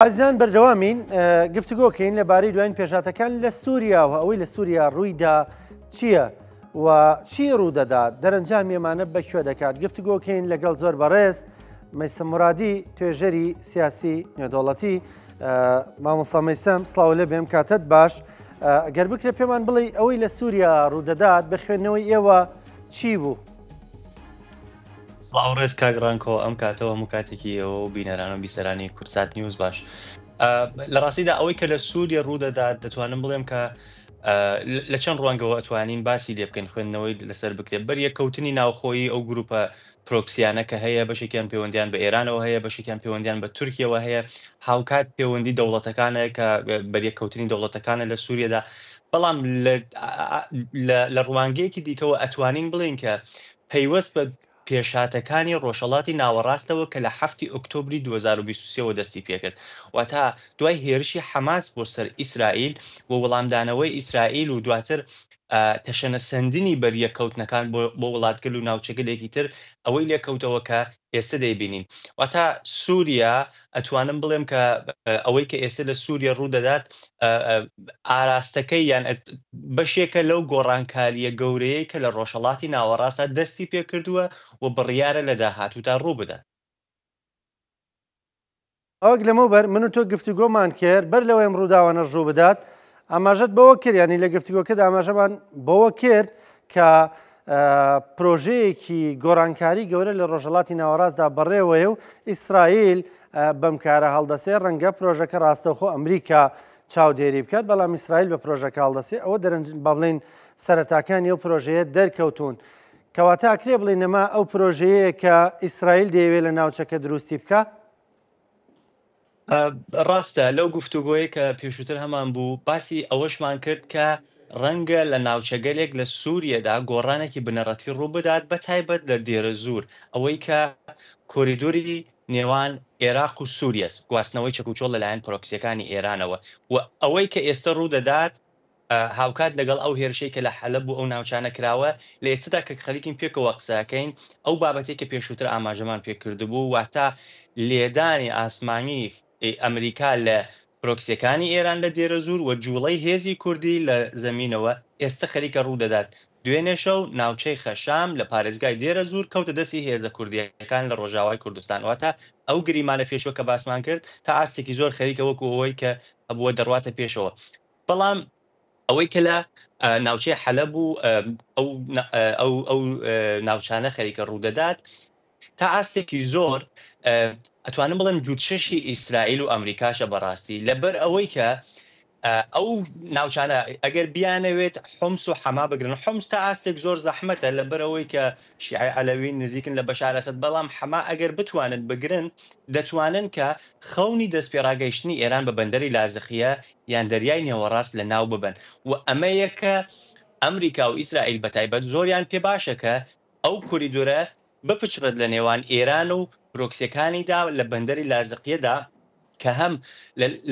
ئازیزان بەردەوامین گفتوگۆکەین لەبارەی دوایین پێشهاتەکان لە سووریا و ئەوەی لە سووریا ڕوویدا چییە و چی ڕوودەدات دەرەنجامی ئەمانە بە کوێ دەکات گفتوگۆکەین لەگەڵ زۆر بەڕێز مەیسەم مرادی توێژەری سیاسی نێودەوڵەتی مامۆستا مەیسەم سڵاو لێ بێم کاتت باش گەر بکرێت پێمان بڵێ ئەوەی لە سووریا ڕوودەدات بە خوێندنەوەی ئێوە چی بوو؟ سڵاو ڕێز کاک ڕانکۆ ئەم کاتەوە هەموو کاتێکی ئێوە و بینەران و بیسەرانی کوردسات نیوز باش لە ڕاستیدا ئەوەی کە لە سووریە ڕوودەدات دەتوانم بڵێم کە لە چەند ڕوانگەوە ئەتوانین باسی لێ بکەین خوێندنەوەی لەسەر بکرێت بەر یەککەوتنی ناوخۆیی ئەو گروپە پرۆکسیانە کە هەیە بەشێکیان پەیوەندیان بە ئێرانەوە هەیە بەشێکیان پەیوەندیان بە تورکیەوە هەیە هاوکات پەیوەندی دەوڵەتەکانە کە بەریەککەوتنی دەوڵەتەکانە لە سووریەدا بەڵام لە ڕوانگەیەکی دیکەوە ئەتوانین بڵێین کە پەیوەست بە پێشهاتەکانی ڕۆژهەڵاتی ناوەڕاستەوە کە لە حەفتی ئۆکتۆبری 2023 وە دەستی پێکرد، واتە دوای هێرشی حەماس بۆ سەر ئیسرائیل و وەڵامدانەوەی ئیسرائیل و دواتر تەشەنەسەندنی بەریەککەوتنەکان بۆ وڵاتگەل و ناوچەگەلێکی تر، ئەوەی لێکەوتەوە کە ئێستە دەیبینین. واتە سووریا ئەتوانم بڵێم کە ئەوەی کە ئێستە لە سووریە ڕوو دەدات ئاراستەکەی یان بەشێکە لەو گۆڕانکارییە گەورەیەی کە لە ڕۆژهەڵاتی ناوەڕاستدا دەستی پێ کردووە و بڕیارە لە داهاتوودا ڕوو بدات. ئەوەک لەمەوبەر من و تۆ گفتوگۆمان کرد بەر لەوەی ئەم ڕووداوانەش ڕوو بدات ئاماژەت بەوە کرد یانی لە گفتوگۆکەدا ئاماژەمان بەوە کرد کە پرۆژەیەکی گۆڕانکاری گەورە لە ڕۆژهەڵاتی ناوەڕاستدا بەڕێوەیە و ئیسرائیل بەم کارە هەڵدەسێ ڕەنگە پرۆژەکە ڕاستەوخۆ ئەمریکا چاودێری بکات بەڵام ئیسرائیل بە پرۆژەکە هەڵدەسێ ئەوە دەرەنج با بڵێین سەرەتاکانی ئەو پرۆژەیە دەرکەوتون کەواتە ئەکرێ بڵێین ئەمە ئەو پرۆژەیە کە ئیسرائیل دەیەوێت لە ناوچەکە دروستی بکا؟ ڕاستە لەو گفتوگۆیەی کە پێشووتر هەمان بوو باسی ئەوەشمان کرد کە ڕەنگە لە ناوچەگەلێک لە سووریەدا گۆڕانێکی بنەڕەتی ڕوو بدات بە تایبەت لە دێرەزوور ئەوەی کە کۆریدۆری نێوان ئێراق و سووریەس گواستنەوەی چەکوچۆڵ لەلایەن پرۆکسیەکانی ئێرانەوە و ئەوەی کە ئێستە ڕوو دەدات هاوکات لەگەڵ ئەو هێرشەی کە لە حەلەب و ئەو ناوچانە کراوە، لە ئێستەدا کە خەریکین پێکەوە قسە ئەکەین، ئەو بابەتەی کە پێشووتر ئاماژەمان پێ کردبوو، واتە لێدانی ئاسمانی ئەمریکا لە پرۆکسیەکانی ئێران لە دێرەزوور و جووڵەی هێزی کوردی لە زەمینەوە، ئێستە خەریکە ڕوو دەدات. دوێنێ شەو ناوچەی خەشام لە پارێزگای دێرەزوور کەوتە دەستی هێزە کوردییەکان لە ڕۆژاوای کوردستان، واتە ئەو گریمانە پێشووە کە باسمان کرد، تا ئاستێکی زۆر خەریکە وەکوو ئەوەی کە هەبووە دەڕواتە پێشەوە. بەڵام ئەوەی کە لە ناوچەی حەلەب و ئەو ئەو ئەو ناوچانە خەریکە ڕوودەدات تا ئاستێکی زۆر ئەتوانم بڵێم جووتشەشی ئیسرائیل و ئەمریکاشە بەڕاستی لەبەر ئەوەی کە ئەو ناوچانە ئەگەر بیانەوێت حمس و حەما بگرن حمس تا ئاستێک زۆر زەحمەتە لەبەر ئەوەی کە شیعەی عەلەوی نزیکن لە بەشار ئەسەد بەڵام حەما ئەگەر بتوانن بگرن دەتوانن کە خەونی دەستپێڕاگەیشتنی ئێران بە بەندەری لازقیە یان دەریای نێوەڕاست لە ناو ببەن و ئەمەیە کە ئەمریکا و ئیسرائیل بە تایبەت زۆریان پێ باشە کە ئەو کوریدورە بپچڕێت لە نێوان ئێران و پرۆکسیەکانیدا لە بەندەری لازقیەدا کە هەم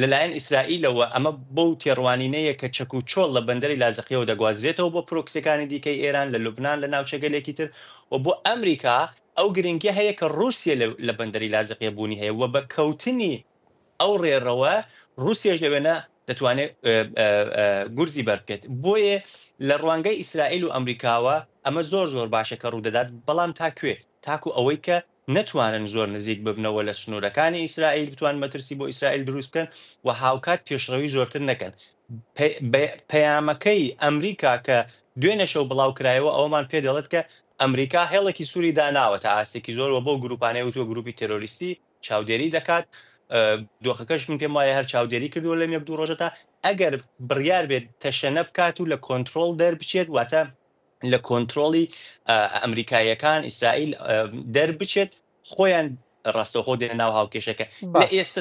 لە لایەن ئیسرائیلەوە ئەمە بەو تێڕوانینەیە کە چەک و چۆڵ لە بەندەری لازقیەوە دەگوازرێتەوە بۆ پرۆکسیەکانی دیکەی ئێران لە لوبنان لە ناوچەگەلێکی تر و بۆ ئەمریکا ئەو گرنگیە هەیە کە ڕووسیە لە بەندەری لازقیە بوونی هەیە و بە کەوتنی ئەو ڕێڕەوە ڕووسیەش لەوێنە دەتوانێت گورزی بەر بکەێت. بۆیە لە ڕوانگەی ئیسرائیل و ئەمریکاوە ئەمە زۆر زۆر باشە کە ڕوودەدات، بەڵام تا کوێ؟ تاکو ئەوەی کە نەتوانن زۆر نزیک ببنەوە لە سنوورەکانی ئیسرائیل، بتوانن مەترسی بۆ ئیسرائیل دروست بکەن و هاوکات پێشڕەوی زۆرتر نەکەن. پەیامەکەی ئەمریکا کە دوێنێ شەو بڵاوکرایەوە ئەوەمان پێ دەڵێت کە ئەمریکا هێڵێکی سووری داناوە تا ئاستێکی زۆر و بەو گرووپانەی وتووە گرووپی تێرۆریستی چاودێری دەکات، دۆخەکەش من پێم وایە هەر چاودێری کردووە لەم یەک دوو ڕۆژەدا، ئەگەر بڕیار بێت تەشەنە بکات و لە کۆنترۆڵ دەربچێت، واتە لە کۆنترۆڵی ئەمریکاییەکان، ئیسرائیل دەربچێت، خۆیان ڕاستەوخۆ دێنە ناو هاوکێشەکە. لە ئێستا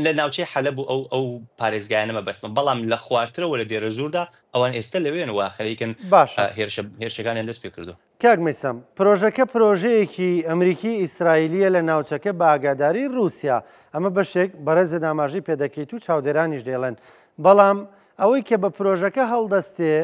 لە ناوچەی حەلەب و ئەو ئەو پارێزگایانە مەبەستمە، بەڵام لە خوارترەوە لە دێرەزووردا ئەوان ئێستا لەوێن و خەریکن باشە. هێرشە هێرشەکانیان دەست پێ کردووە. کاک مەیسەم، پرۆژەکە پرۆژەیەکی ئەمریکی ئیسرائیلییە لە ناوچەکە بە ئاگاداری رووسیا، ئەمە بەشێک بەڕێزت ئاماژەی پێدەکەیت و چاودێرانیش دەیڵێن، بەڵام ئەوەی کە بە پرۆژەکە هەڵدەستێ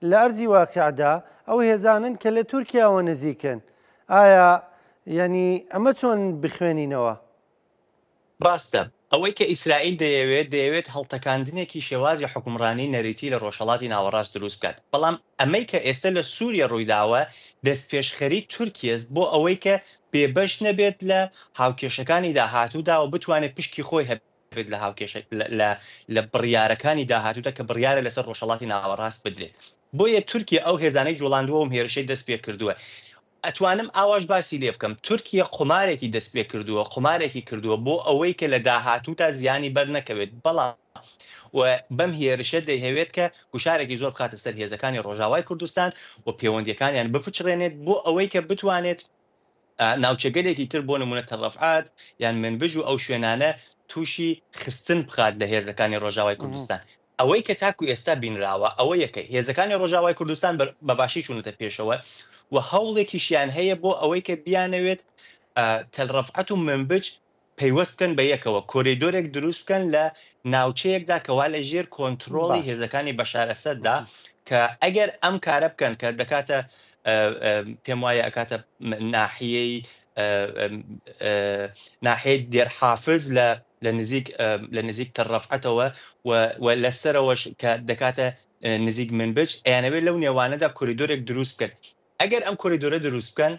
لە ئەرزی واقیعدا ئەو هێزانەن کە لە تورکیاوە نزیکن، ئایا یانی ئەمە چۆن بخوێنینەوە؟ ڕاستە. ئەوەی کە ئیسرائیل دەیەوێت، دەیەوێت هەڵتەکاندنێکی شێوازی حوکمڕانی نەریتی لە ڕۆژهەڵاتی ناوەڕاست دروست بکات. بەڵام ئەمەی کە ئێستە لە سوریە ڕوویداوە، دەستپێشخەری تورکیەس بۆ ئەوەی کە بێبەش نەبێت لە هاوکێشەکانی داهاتوودا و بتوانێت پشکی خۆی هەبێت لە هاوکێشە لە لە بڕیارەکانی داهاتوودا کە بڕیارە لەسەر ڕۆژهەڵاتی ناوەڕاست بدرێت. بۆیە تورکیە ئەو هێزانەی جوڵاندووە و هێرشەی دەستپێکردووە. ئەتوانم ئاواش باسی لێ بکەم، تورکیە قومارێکی دەست پێ کردووە، قومارێکی کردووە بۆ ئەوەی کە لە داهاتوودا زیانی بەر نەکەوێت، بەڵام و بەم هێرشە دەیهەوێت کە گوشارێکی زۆر بخاتە سەر هێزەکانی ڕۆژاوای کوردستان و پێوەندییەکانیان بپچڕێنێت بۆ ئەوەی کە بتوانێت ناوچەگەلێکی تر بۆ نموونە تەلڕەفعات یان منبج و ئەو شوێنانە تووشی خستن بخات لە هێزەکانی ڕۆژاوای کوردستان. ئەوەی کە تاکو ئێستا بینراوە ئەوەیە کە هێزەکانی ڕۆژاوای کوردستان بە باشی چوونەتە پێشەوە و هەوڵێکیشیان هەیە بۆ ئەوەی کە بیانەوێت تەل ڕەفعەت و منبج پەیوەست بکەن بە یەکەوە، کۆریدۆرێک دروست بکەن لە ناوچەیەکدا کەوا لە ژێر کۆنترۆڵی هێزەکانی بەشار ئەسەددا کە ئەگەر ئەم کارە بکەن کە دەکاتە پێم وایە ئەکاتە ناحیەی ناحیەی دێرحافز لە لە نزیک لە نزیک تەل ڕەفعەتەوە و و لە سەرەوەش کە دەکاتە نزیک منبج ئەیانەوێت لەو نێوانەدا کۆریدۆرێک دروست بکەن ئەگەر ئەم کۆریدۆرە دروست بکەن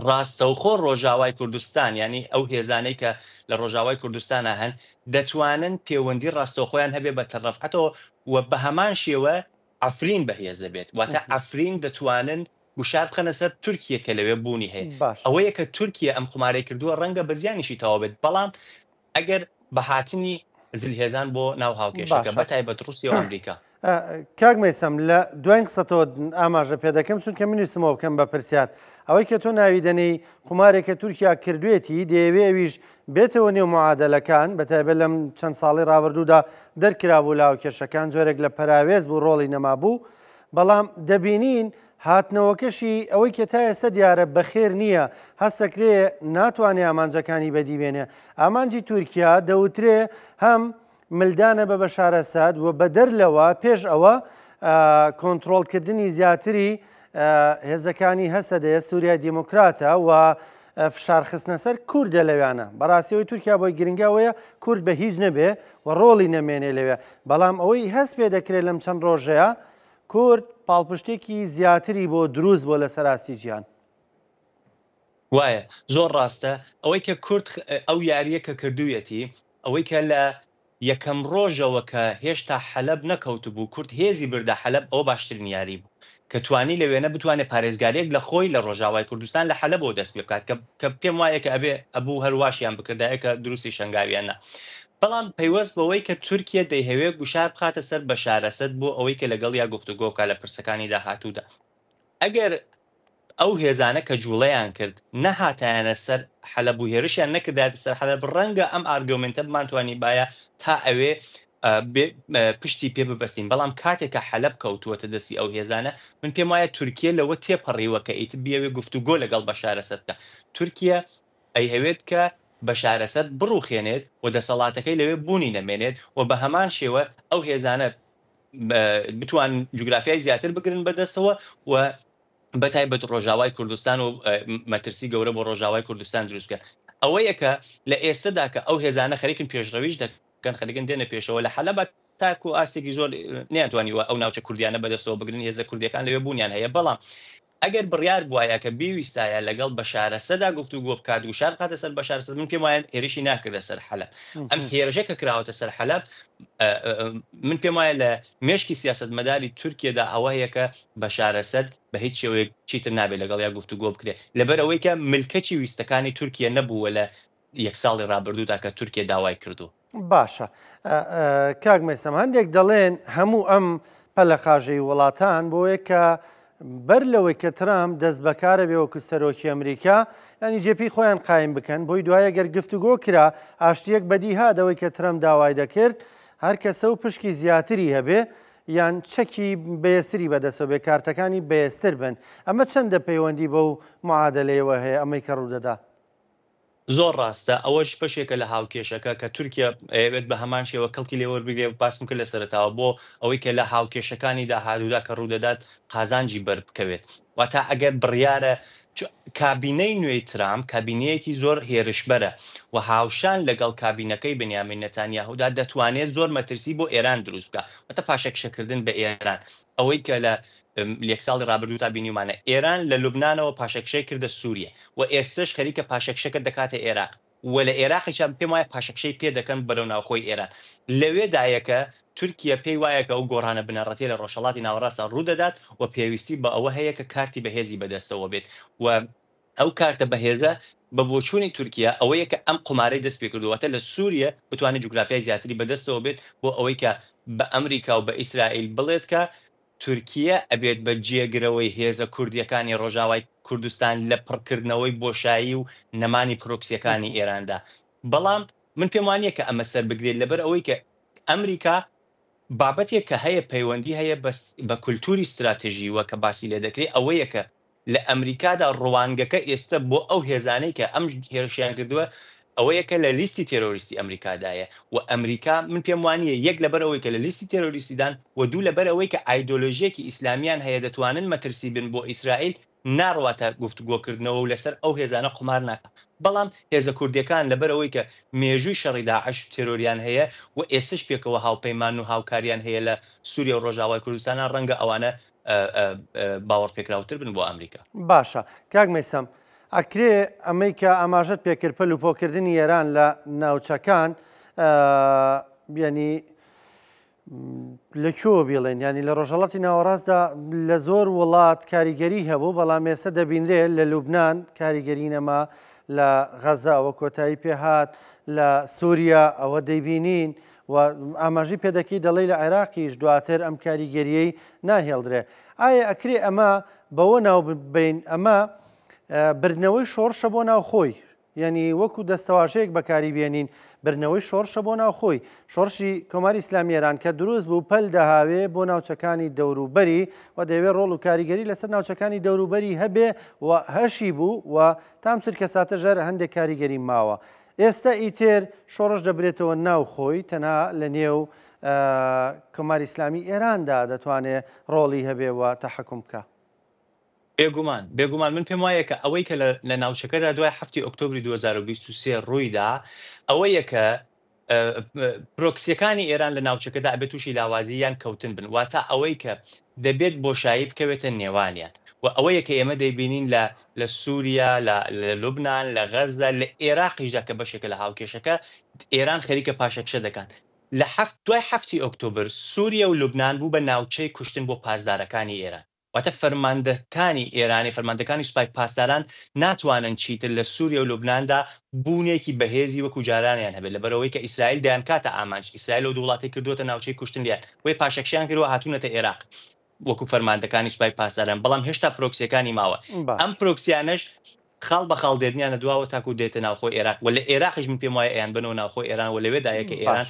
ڕاستەوخۆ ڕۆژاوای کوردستان یانی ئەو هێزانەی کە لە ڕۆژاوای کوردستانا هەن دەتوانن پێوەندی ڕاستەوخۆیان هەبێ بە تەل ڕەفعەتەوە و بە هەمان شێوە عەفرین بەهێز دەبێت واتە عەفرین دەتوانن گوشار بخەنە سەر تورکیە کە لەوێ بوونی هەیە. باش. ئەوەیە کە تورکیە ئەم قومارەی کردووە ڕەنگە بە زیانیشی تەواو بێت، بەڵام ئەگەر بە هاتنی زلهێزان بۆ ناو هاوکێشەکە باشە. بە تایبەت ڕووسیە و ئەمریکا. کاک مەیسەم لە دواین قسەتەوە ئاماژە پێ دەکەم چونکە من ویستم ئەوە بکەم بە پرسیار. ئەوەی کە تۆ ناوی دەنێی قومارێکە تورکیا کردوێتی دەیەوێ ئەویش بێتەوە نێو معادەلەکان بە تایبەت لەم چەند ساڵەی ڕابردوودا دەرکرابوو لە هاوکێشەکان جۆرێک لە پەراوێز بوو ڕۆڵی نەمابوو بەڵام دەبینین هاتنەوەکەشی ئەوەی کە تا ئێستا دیارە بەخێر نییە، هەستەکرێ ناتوانێ ئامانجەکانی بەدی بێنێ. ئامانجی تورکیا دەوترێ هەم ملدانە بە بەشار ئەسەد و بەدەر لەوە پێش ئەوە کۆنتڕۆڵکردنی زیاتری هێزەکانی هەسەدەیە سووریای دیموکراتە و فشارخستنە سەر کوردە لەویانە. بەڕاستی ئەوەی تورکیا بۆی گرنگە ئەوەیە کورد بە هیچ نەبێ و ڕۆڵی نەمێنێ لەوێ. بەڵام ئەوەی هەست پێ دەکرێت لەم چەند ڕۆژەیە کورد پاڵپشتێکی زیاتری بۆ دروست بووە لەسەر ئاستی جیهان. وایە زۆر ڕاستە ئەوەی کە کورد ئەو یاریە کە کردوویەتی ئەوەی کە لە یەکەم ڕۆژەوە کە هێشتا حەلەب نەکەوتبوو کورد هێزی بردە حەلەب ئەوە باشترین یاری بوو کە توانی لە وێنە بتوانێت پارێزگاریەک لە خۆی لە ڕۆژاوای کوردستان لە حەلەبەوە دەست پێ بکات کە کە پێم وایە کە ئەبێ ئەبوو هەر واشیان بکردایە کە دروستی شەنگاویان نا بەڵام پەیوەست بەوەی کە تورکیە دەیهەوێ گوشار بخاتە سەر بەشار ئەسەد بۆ ئەوەی کە لەگەڵیا گفتوگۆ بکا لە پرسەکانی داهاتوودا، ئەگەر ئەو هێزانە کە جووڵەیان کرد نەهاتایەنە سەر حەلەب و هێرشیان نەکردایەتە سەر حەلەب، ڕەنگە ئەم ئارگۆمێنتە بمانتوانیبایە تا ئەوێ پشتی پێ ببەستین، بەڵام کاتێک کە حەلەب کەوتووەتە دەستی ئەو هێزانە، من پێم وایە تورکیە لەوە تێپەڕیوە کە ئیتر بیەوێ گفتوگۆ لەگەڵ بەشار ئەسەد بکا. تورکیە ئەیهەوێت کە بەشار ئەسەد بڕوخێنێت و دەسەڵاتەکەی لەوێ بوونی نەمێنێت و بە هەمان شێوە ئەو هێزانە بتوانن جوگرافیای زیاتر بگرن بەدەستەوە و بەتایبەت ڕۆژاوای کوردستان و مەترسی گەورە بۆ ڕۆژاوای کوردستان دروست بکەن. ئەوەیە کە لە ئێستەدا کە ئەو هێزانە خەریکن پێشڕەویش دەکەن، خەریکن دێنە پێشەوە لە حەلەب تاکو ئاستێکی زۆر نەیانتوانیوە ئەو ناوچە کوردیانە بەدەستەوە بگرن، هێزە کوردیەکان لەوێ بوونیان هەیە، بەڵام ئەگەر بڕیار بوایە کە بیویستایە لەگەڵ بەشار ئەسەدا گفتوگۆ بکات، گوشار بخاتە سەر بەشار ئەسەد، من پێم وایە هێرشی ناکردە سەر حەلەب. ئەم هێرشە کە کراوەتە سەر حەلەب، من پێم وایە لە مێشکی سیاسەتمەداری تورکیەدا ئەوە هەیە کە بەشار ئەسەد بە هیچ شێوەیەک چیتر نابێت لەگەڵیا گفتوگۆ بکرێت، لەبەر ئەوەی کە ملکەچی ویستەکانی تورکیە نەبووە لە یەک ساڵی ڕابردوودا کە تورکیە داوای کردووە. باشە کاک مەیسەم هەندێک دەڵێن هەموو ئەم پەلەقاژەی وڵاتان بۆیە کە بەر لەوەی کە ترامپ دەست بەکارە بێ وەکو سەرۆکی ئەمریکا ینی جێپی خۆیان قایم بکەن بۆی دوایە گەر گفتوگۆ کرا ئاشتیەک بەدی هات ئەوەی کە ترەمپ داوای دەکرد هەر کەسە و پشکی زیاتری هەبێ یان چەکی بەێستری بەدەسەوە بێ کارتەکانی بەێستر بن ئەمە چەندە پەیوەندی بەو معادلەیەوە هەیە ئەمەی کە ڕوودەدا؟ زۆر ڕاستە، ئەوەش بەشێکە لە هاوکێشەکە کە تورکیا ئەیەوێت بە هەمان شێوە کەڵکی لێ وەربگرێت، باسم کرد لە سەرەتاوە بۆ ئەوەی کە لە هاوکێشەکانی داهاتوودا کە ڕوودەدات قازانجی بەر بکەوێت. واتە ئەگەر بڕیارە. کابینەی نوێی ترامپ کابینەیەکی زۆر هێرشبەرە و هاوشان لەگەڵ کابینەکەی بنیامین نەتانیاهودا دەتوانێت زۆر مەترسی بۆ ئێران دروست بکات، واتە پاشەکشەکردن بە ئێران. ئەوەی کە لە یەک ساڵی ڕابردووتا بینیومانە، ئێران لە لوبنانەوە پاشەکشەی کردە سوریە و ئێستەش خەریکە پاشەکشەکە دەکاتە ئێراق و لە ئێراقیشا پێم وایە پاشەکشەی پێ دەکەن بەرەو ناوخۆی ئێران. لەوێدایە کە تورکیە پێی وایە کە ئەو گۆڕانە بنەڕەتیە لە ڕۆژهەڵاتی ناوەڕاستدا ڕوو دەدات و پێویستی بە ئەوە هەیە کە کارتی بەهێزی بەدەستەوە بێت و ئەو کارتە بەهێزە بە بۆچوونی تورکیە ئەوەیە کە ئەم قومارەی دەست پێکردووە واتە لە سوریە بتوانێت جوگرافیای زیاتری بەدەستەوە بێت بۆ ئەوەی کە بە ئەمریکا و بە ئیسرائیل بڵێت کە تورکیە ئەبێت بە جێگرەوەی هێزە کوردیەکانی ڕۆژاوای کوردستان لە پڕکردنەوەی بۆشایی و نەمانی پرۆکسیەکانی ئێراندا. بەڵام من پێم وانیە کە ئەمە سەر بگرێت لەبەر ئەوەی کە ئەمریکا بابەتێک کە هەیە پەیوەندی هەیە بە کولتوری ستراتژیوە کە باسی لێ دەکرێت ئەوەیە کە لە ئەمریکادا ڕوانگەکە ئێستە بۆ ئەو هێزانەی کە ئەم هێرشیان کردووە ئەوەیە کە لە لیستی تێرۆریستی ئەمریکادایە و ئەمریکا من پێم وانییە یەک لەبەر ئەوەی کە لە لیستی تێرۆریستیدان و دوو لەبەر ئەوەی کە ئایدۆلۆژییەکی ئیسلامیان هەیە دەتوانن مەترسی بن بۆ ئیسرائیل ناڕواتە گفتوگۆکردنەوە و لەسەر ئەو هێزانە قومار ناکا بەڵام هێزە کوردیەکان لەبەر ئەوەی کە مێژووی شەڕی داعش و تێرۆریان هەیە و ئێستەش پێکەوە هاوپەیمانن و هاوکاریان هەیە لە سوریە و ڕۆژاوای کوردستانا ڕەنگە ئەوانە باوەڕپێکراوتر بن بۆ ئەمریکا. باشە کاک مەیسەم ئەکرێ ئەمەی کە ئاماژەت پێکرد پەل و پۆکردنی ئێران لە ناوچەکان یعنی لە کوێوە بیڵێن ینی لە ڕۆژهەڵاتی ناوەڕاستدا لە زۆر وڵات کاریگەری هەبوو بەڵام ئێستا دەبینرێ لە لوبناان کاریگەری نەما لە غەزە ئەوە کۆتایی پێهات لە سووریا ئەوە دەیبینین و ئاماژەی پێدەکەی دەڵێی لە عێراقیش دواتر ئەم کاریگەریەی ناهێڵدرێ ئایا ئەکرێ ئەمە بەوە ناو ببەین ئەمە بردنەوەی شۆڕشە بۆ ناوخۆی یعنی وەکو دەستەواژەیەک بەکاری بێنین بردنەوەی شۆڕشە بۆ ناوخۆی شۆڕشی کۆماری ئیسلامی ئێران کە دروست بوو پەل دەهاوێ بۆ ناوچەکانی دەوروبەری و دەیەوێ ڕۆڵ و کاریگەری لەسەر ناوچەکانی دەوروبەری هەبێ و هەشی بوو و تام چرکە ساتە ژەر هەندێک کاریگەری ماوە ئێستا ئیتر شۆڕش دەبرێتەوە ناو خۆی، تەنها لە نێو کۆماری ئیسلامی ئێراندا دەتوانێ ڕۆڵی هەبێ و تەحەکوم بکا. بێگومان، بێگومان من پێم وایە کە ئەوەی کە لە ناوچەکەدا دوای حەفتی ئۆکتۆبری 2023 ڕوویدا ئەوەیە کە پرۆکسیەکانی ئێران لە ناوچەکەدا ئەبێت تووشی لاوازی یان کەوتن بن، واتە ئەوەی کە دەبێت بۆشایی بکەوێتە نێوانیان و ئەوەیە کە ئێمە دەیبینین لە لە سووریا، لە لە لوبنان، لە غەززە، لە ئێراقیشدا کە بەشێکە لە هاوکێشەکە، ئێران خەریکە پاشەکشە دەکات. لە حەفت دوای حەفتی ئۆکتۆبر سووریە و لوبنان بوو بە ناوچەی کوشتن بۆ پاسدارەکانی ئێران. واتە فەرماندەکانی ئێرانی، فەرماندەکانی سوپای پاسداران ناتوانن چیتر لە سوریە و لوبناندا بوونێکی بەهێزی وەکو جارانیان هەبێت، لەبەرئەوەی کە ئیسرائیل دەیانکاتە ئامانج، ئیسرائیل ئەو دوو وڵاتەی کردووەتە ناوچەی کوشتن لێیان، بۆیە پاشەکشەیان کردووە هاتوونەتە ئێراق وەکو فەرماندەکانی سوپای پاسداران، بەڵام هێشتا پرۆکسیەکانی ماوە، ئەم پرۆکسیانەش خاڵ بە خاڵ دێنیانە دواوە تاکو دێتە ناوخۆی ئێراق و لە ئێراقیش من پێم وایە ئەیانبەنەوە ناوخۆی ئێران و لەوێدایە کە ئێران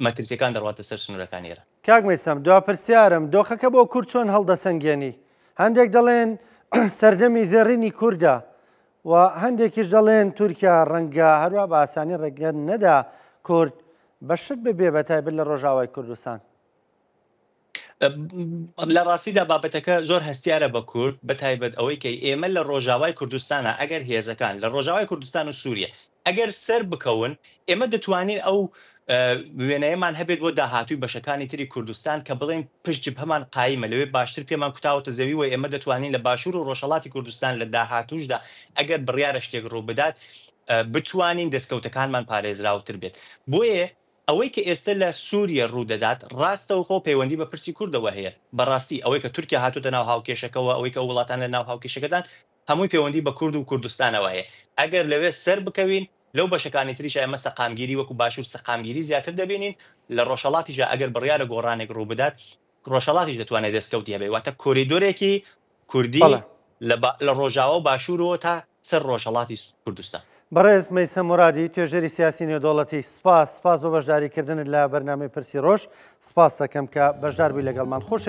مەترسیەکان دەڕواتە سەر سنوورەکانی ئێران. کاک مەیسەم دوا پرسیارم، دۆخەکە بۆ کورد چۆن هەڵدەسەنگێنی؟ هەندێک دەڵێن سەردەمی زێڕینی کوردە و هەندێکیش دەڵێن تورکیا ڕەنگە هەروا بە ئاسانی ڕێگە نەدا کورد بە شت ببێ بە تایبەت لە ڕۆژاوای کوردستان. لە ڕاستیدا بابەتەکە زۆر هەستیارە بە کورد بە تایبەت ئەوەی کە ئێمە لە ڕۆژاوای کوردستانە ئەگەر هێزەکان لە ڕۆژاوای کوردستان و سووریە ئەگەر سەر بکەون ئێمە دەتوانین ئەو وێنەیەمان هەبێت بۆ داهاتووی بەشەکانی تری کوردستان کە بڵێن پشت جبهەمان قایمە لەوێ باشتر پێمان کوتاوەتە زەوی و ئێمە دەتوانین لە باشوور و ڕۆژهەڵاتی کوردستان لە داهاتووشدا ئەگەر بڕیارە شتێک ڕوو بدات بتوانین دەستکەوتەکانمان پارێزراوتر بێت بۆیە ئەوەی کە ئێستە لە سوریە ڕوو دەدات ڕاستەوخۆ پەیوەندی بە پرسی کوردەوە هەیە. بە ڕاستی ئەوەی کە تورکیا هاتۆتە ناو هاوکێشەکەوە، ئەوەی کە ئەو وڵاتانە لە ناو هاوکێشەکەدان، هەمووی پەیوەندی بە کورد و کوردستانەوە هەیە. ئەگەر لەوێ سەر بکەوین، لەو بەشەکانی تریشا ئێمە سەقامگیری وەکوو باشوور سەقامگیری زیاتر دەبینین، لە ڕۆژهەڵاتیشا ئەگەر بڕیارە گۆڕانێک ڕوو بدات، ڕۆژهەڵاتیش دەتوانێت دەستکەوتی هەبێت، واتە کۆریدۆرێکی کوردی لە لە ڕۆژاوا و باشوورەوە تا سەر ڕۆژهەڵاتی کوردستان. بەڕێز مەیسەم مورادی، توێژەری سیاسی نێودەوڵەتی، سپاس، سپاس بۆ بەشداریکردنت لە بەرنامەی پرسی ڕۆژ، سپاست دەکەم کە بەشدار بووی لەگەڵمان. خۆشەویستان.